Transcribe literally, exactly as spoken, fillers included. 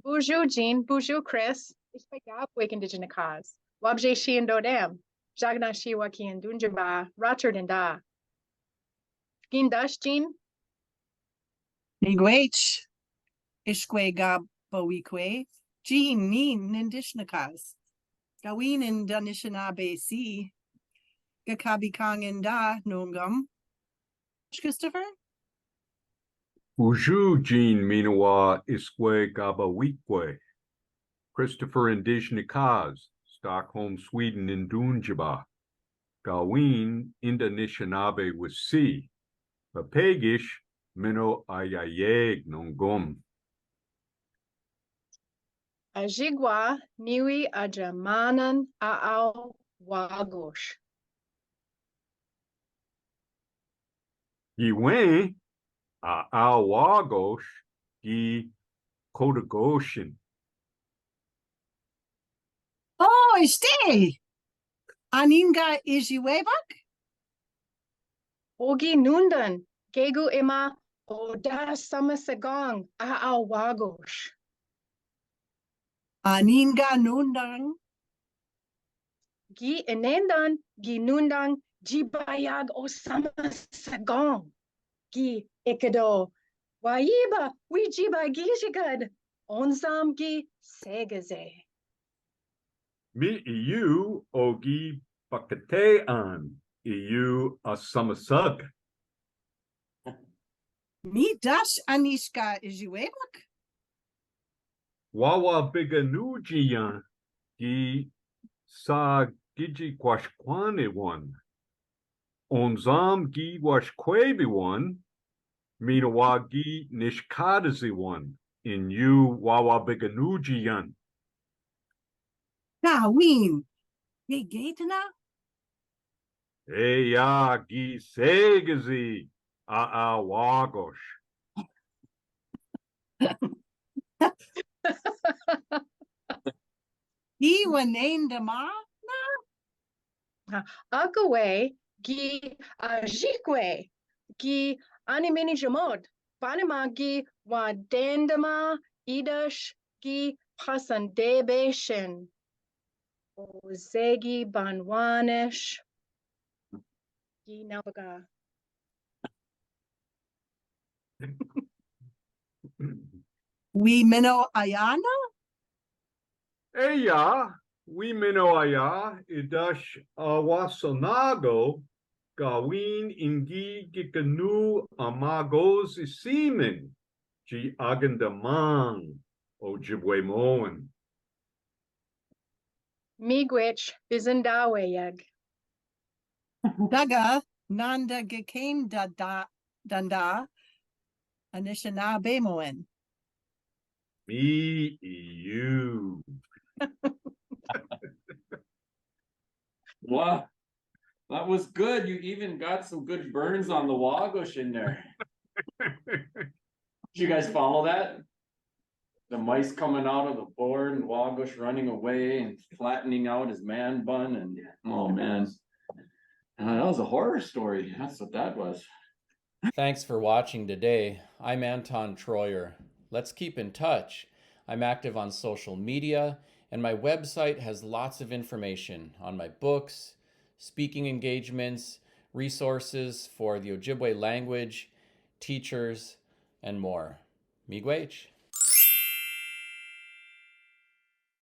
Bonjour, Jean. Bonjour, Chris. Iskwe gab wek Indigenous Cause. Wabzexi ndodem. Zhagnashi wa ki ndunjeba Richard nda. Gindash, Jean? Miigwech. Iskwe gab wikwe. Jean, nin, Indigenous Cause. Gawin Anishinaabe si. Gakabikang nda nongom. Christopher? Bonjour, Jean, Minowa, iskwe gab wikwe. Christopher Indigenous Cause, Stockholm, Sweden, ndunjeba. Gawin Anishinaabe si. Papegish, Minoayayeg nongom. Ajigwa niwi ajamanan awawagosh. Giwen awawagosh gi kodigoshen. Oh, este! Aninga ijiwebak? Ogi nundan, gegu ima oda samasagang awawagosh. Aninga nundan. Gi inendan, gi nundan, jibayag o samasagang. Gi ikado, wayiba, wijiba gijigad, onzam gi segeze. Mi iyu ogi paketean, iyu asamasag. Mi dash aniska ijiwebak. Wawa biganujiyan gi sa gijigwashkwanewan. Onzam gi washkwebiwan, Minowa gi nishkadaziwan, in yu wawa biganujiyan. Gawin, gegetna? Eya gi segezi awawagosh. Gi wanendama na? Agawe gi ajikwe gi animeni jamod. Panama gi wadendama idash gi pasandebeshen. Ozegi banwanesh. Gi nabaga. Wi Minoayana? Eya, wi Minoaya, idash awasanago, gawin ingi gikanu amagos isimen, ji agandamang, Ojibwe moen. Miigwech, bizandaweyag. Daga, nanda gikenda da, danda, Anishinaabe moen. Mi iyu. Wow. That was good. You even got some good burns on the Wagosh in there. Did you guys follow that? The mice coming out of the board and Wagosh running away and flattening out his man bun. And, oh, man. Uh, that was a horror story. That's what that was. Thanks for watching today. I'm Anton Troyer. Let's keep in touch. I'm active on social media, and my website has lots of information on my books, speaking engagements, resources for the Ojibwe language, teachers, and more. Miigwech.